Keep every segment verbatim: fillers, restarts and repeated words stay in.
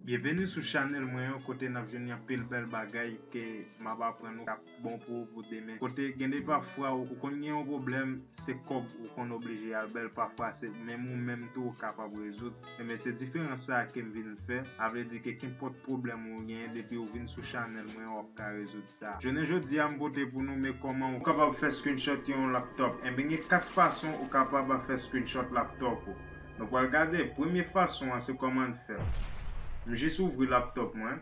Byenveni sou chanèl mwen an, kote n ap jwenn anpil bèl bagay ke m ap aprann ou k ap bon pou ou pou demen. Kote gen de pafwa ou, ou konn gen yon pwoblèm, se kòb ou konn oblije al ba l, pafwa se menm ou menm tou ou kapab rezoud. Enben, se diferans sa a ke m vin fè. A vle di ke kenpòt pwoblèm ou genyen, depi ou vin sou chanèl mwen an, w ap ka rezoud sa. Jounen jodi a, m pote pou nou, men kòman ou kapab fè screenshot yon laptop. Enben, gen kat fason ou kapab fè screenshot laptop ou. Nou pral gade, premye fason an, se kòman n fè l. M jis ouvri laptop mwen,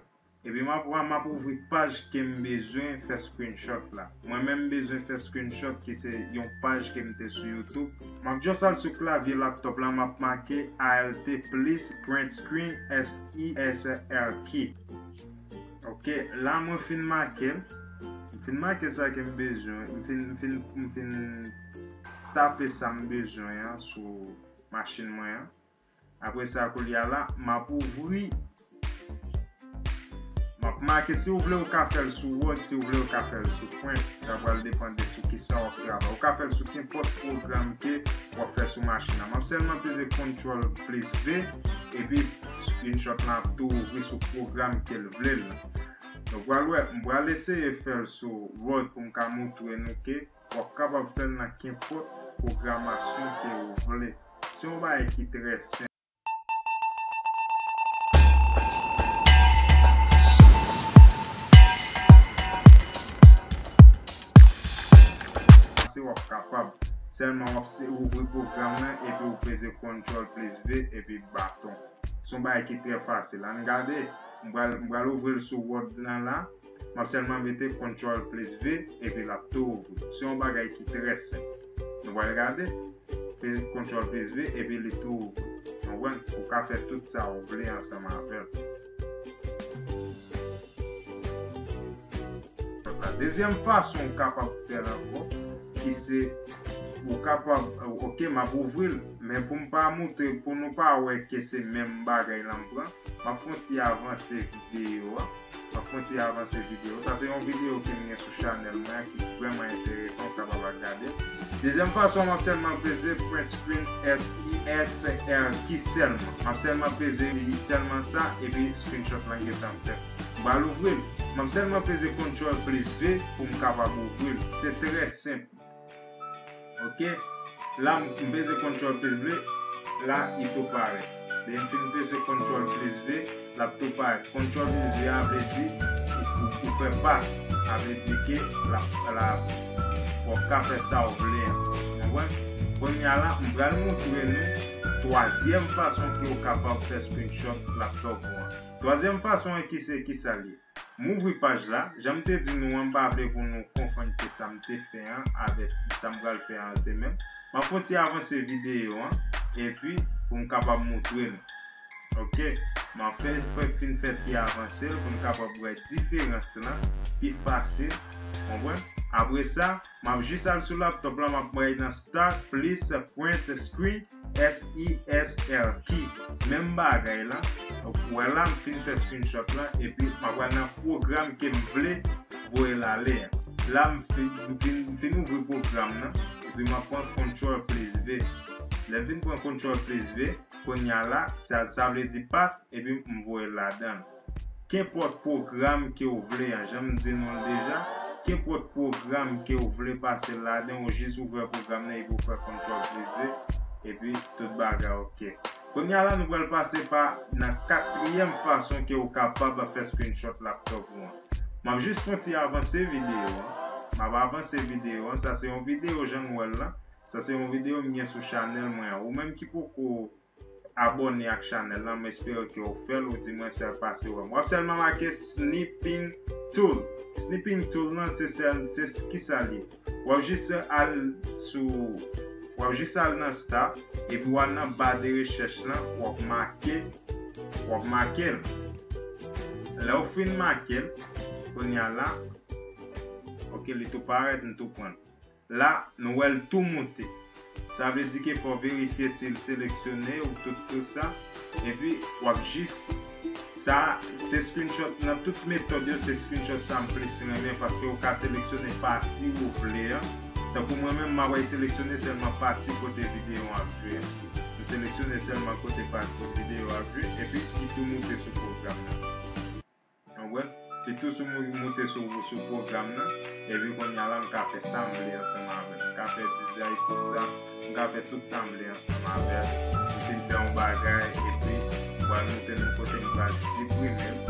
epi m ap, m ap ouvri paj ke m bezwen fè screenshot la. Mwen menm, m bezwen fè screenshot ki se yon paj ke m te sou YouTube. M ap just al sou klavye laptop la, m ap make A L T plis print screen, S I S R key. Ok, la mwen fin make l. M fin make sa ke m bezwen. M fin, m fin, m fin tape sa m bezwen an sou machin mwen an. Apre sa, koulye a la, m ap ouvri. M ap make, si w vle, ou ka fè l sou Word, si w vle, ou ka fè l sou Print. Sa pral depande sou kisa w ap travay. Ou ka fè l sou kenpòt pwogram ke w ap fè sou machin nan. M ap sèlman peze Ctrl plis V, epi screenshot lan ap tou ouvri sou pwogram ke l vle l lan. Nou pral wè, m pral eseye fè l sou Word pou m ka montre nou ke w ap kapab fè l nan kenpòt pwogramasyon ke ou vle. Se yon bagay ki trè senp. Se w ap kapab. Sèlman w ap se ouvri pwogram nan epi w peze Ctrl plis V epi baton. Se yon bagay ki trè fasil. Ann gade, m pral, m pral ouvri l sou Word lan la. M ap sèlman mete Ctrl plis V epi l ap tou ouvri. Se yon bagay ki trè senp. Nou pral gade, Ctrl plis V epi li tou ouvri. Konprann? Ou ka fè tout sa ou vle ansanm avè l. Dezyèm fason ou kapab fè l ankò, ki se, ou kapab, ok, m ap ouvri l, men pou m pa montre, pou nou pa wè ke se menm bagay la m pran, m ap fè yon ti avanse videyo a. M ap fè yon ti avanse videyo. Sa se yon videyo ke m gen sou chanèl mwen an ki vrèman enteresan, ou kapab al gade. Dezyèm fason, m ap sèlman peze print screen, S I S R key sèlman. M ap sèlman peze li sèlman sa, epi screenshot lan gentan fèt. M pral ouvri l. M ap sèlman peze Ctrl plis V pou m kapab ouvri l. Se trè senp. Ok. La, m peze Ctrl plis V. La, li tou parèt. Lè m fin peze Ctrl plis V, l ap tou parèt. Ctrl plis V a vle di ou, ou, ou fè paste. A vle di ke l ap, l ap, w ap ka fè sa w vle an. Konprann? Kounye a la, m pral montre nou twazyèm fason ke w kapab fè screenshot laptop ou an. Twazyèm fason an ki se kisa l ye? M ouvri paj la. Jan m te di nou an, m pa vle pou nou konfonn ke sa m te fè an avèk sa m pral fè an se menm. M ap fè yon ti avanse videyo an, epi pou m kapab montre nou. Ok, m ap fè, fè, fin fè ti avanse l pou n kapab wè diferans lan pi fasil. Konprann? Apre sa, m ap jis al sou laptop la, m ap bay nan Start plis Print Screen, S I S R key. Menm bagay la. Ou wè la, m fin fè screenshot la, epi m ap al nan pwogram ke m vle voye l ale a. La, m fin, m fin, m fin ouvri pwogram nan, epi m ap pran Ctrl plis V. Lè m fin pran Ctrl plis V, kounye a la, sa, sa vle di paste, epi m voye l ladan l. Kenpòt pwogram ke w vle an, jan m di nou l deja, kenpòt pwogram ke w vle pase l ladan, ou jis ouvè pwogram nan epi w fè Ctrl plis V, epi tout bagay ok. Kounye a la, nou pral pase pa nan katriyèm fason ke w kapab fè screenshot laptop ou an. M ap jis fè yon ti avanse videyo an. M ap avanse videyo an. Sa se yon videyo jan n wè l lan. Sa se yon videyo m gen sou chanèl mwen an. Ou menm ki poko abòne ak chanèl lan, m espere ke w fè l, ou di mwen sèl pase wè m. W ap sèlman make snipping tool. Snipping tool lan, se sèl, se s-, kisa l ye? W ap jis al sou, w ap jis al nan Start, epi w al nan ba de rechèch lan, w ap make, w ap make l. Lè w fin make l, kounye a la, ok, li tou parèt, m tou pran l. La, nou wè l tou moute. Sa vle di ke fò w verifye si l seleksyone ou tout, tout sa. Epi, w ap jis, sa, se screenshot, nan tout metòd yo, se screenshot sa m plis renmen, paske ou ka seleksyone pati ou vle an. Tankou mwen menm, m ap seleksyone sèlman pati kote videyo an ap jwe an. M seleksyone sèlman kote pati videyo ap jwe, epi li tou moute sou pwogram nan. Ou konprann? Li tou sou mou-, moute sou, sou pwogram nan, epi kounye a la, m ka fè sa m vle ansanm avè l. M ka fè dizay pou sa, m ka fè tout sa m vle ansanm avè l. M fin fè yon bagay, epi m pral moute nou kote m pral siprime l.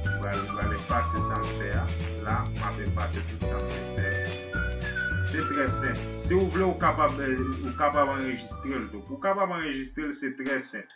M pral, m pral efase sa m fè a. La, m ap efase tout sa m te fè. Se trè senp. Si w vle, ou kapab, eh, ou kapab anrejistre l tou. Ou kapab anrejistre l, se trè senp.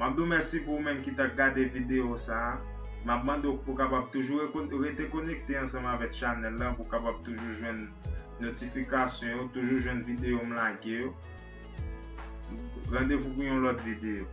M ap di w mèsi pou ou menm ki t ap gade videyo sa a. M ap mande w pou w kapab toujou reko-, rete konekte ansanm avèk chanèl la, pou w kapab toujou jwenn notifikasyon yo, toujou jwenn videyo m lage yo. Randevou pou yon lòt videyo.